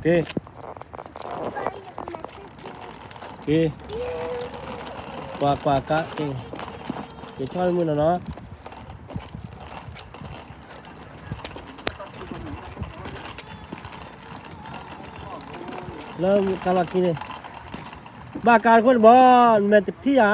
က့ၤ, က့ၤ, ကွၢ်ကွၢ်ကါ, က့ၤ, က့ၤဆီမုၢ်နီၤနီၤ, လၢကါလီၢ်ခံန့ၣ်, ဘၣ်ကါတခိၣ်တဘီ, နမဲာ်တထံၣ်ဧါ.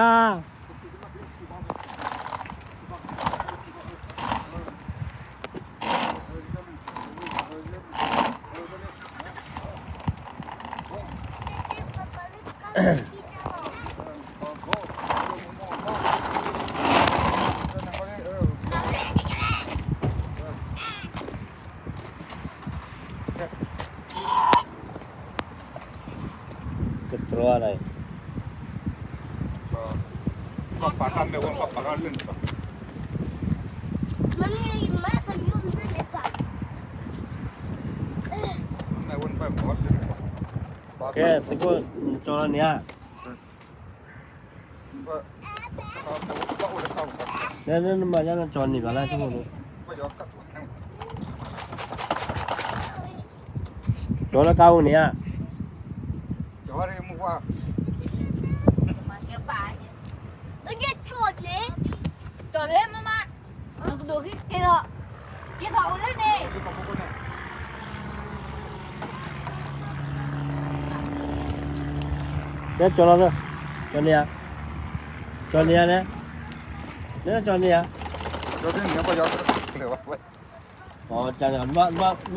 ကတြီန့ၣ်, ဘၣ်ပာ်တၢ်မဲာ်ဝဲ ဘၣ်ပာ်တၢ်လၢန့ၣ်ဘၣ်, မဲာ်ဝဲဘၣ်ပာ်လၢန့ၣ်ဘၣ်, ကဲ သုးခိၣ် နကၠီလီၤန့ၣ်ဧါ. နမၤညါနကၠီန့ၢ်ဘၣ်လၢ ဆိကမိၣ်န့ၣ်, ကၠီလၢကါအိၣ်န့ၣ်ဧါ, ကၠီန့ၣ်မူဝါ, ကၠီန့ၣ်မမ, နကဒိးဟံးက့ၤလီၤ, က့ၤထီၣ်အိၣ်လၢန့ၣ် ကၠီလီၤ, ကၠီန့ၢ်ဧါ, ကၠီန့ၢ်ဧါန့ၣ်, နကၠီန့ၢ်ဧါ, ကၠီန့ၢ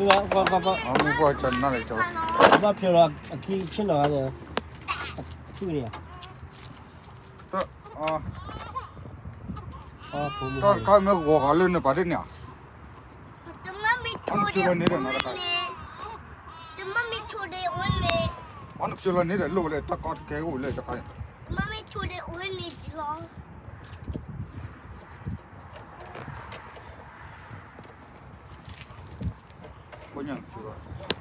်, ဘၣ်, ဘၣ်ဖျိးလီၤအခံဆ့ၣ်နီၤဂၤန့ၣ်, အဆူၣ်န့ၣ်ဧါ, တၢ်ခါမ့ၢ်ဂီၤဂၤလၢနပာ်ဒ်န့ၣ်ဧါ, တမ့ၢ်ထိၣ်ဒံးဝဲန့ၣ်, တမ့ၢ်ထိၣ်ဒံးဝဲန့ၣ်, နဖျိလီၤန့ၣ်ဒီး လိၣ်ဝဲလၢတၢ်ကီတကဲအိၣ်လၢတခါန့ၣ်, တမ့ၢ်ထိၣ်ဒံးဝဲန့ၣ်လီၤ. ကိးညါနဖျိလီၤ,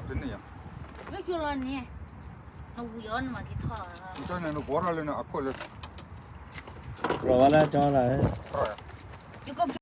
တန့ၢ်ယၤ, မ့ၢ်ဖျိလီၤန့ၣ်, နဝံၤအီၤနမၤက့ၤထီၣ်လီၤ, နဘီထီၣ်လၢနအခိၣ်လၢ, ကြၢးဝဲလၢကၠီလီၤ, ယက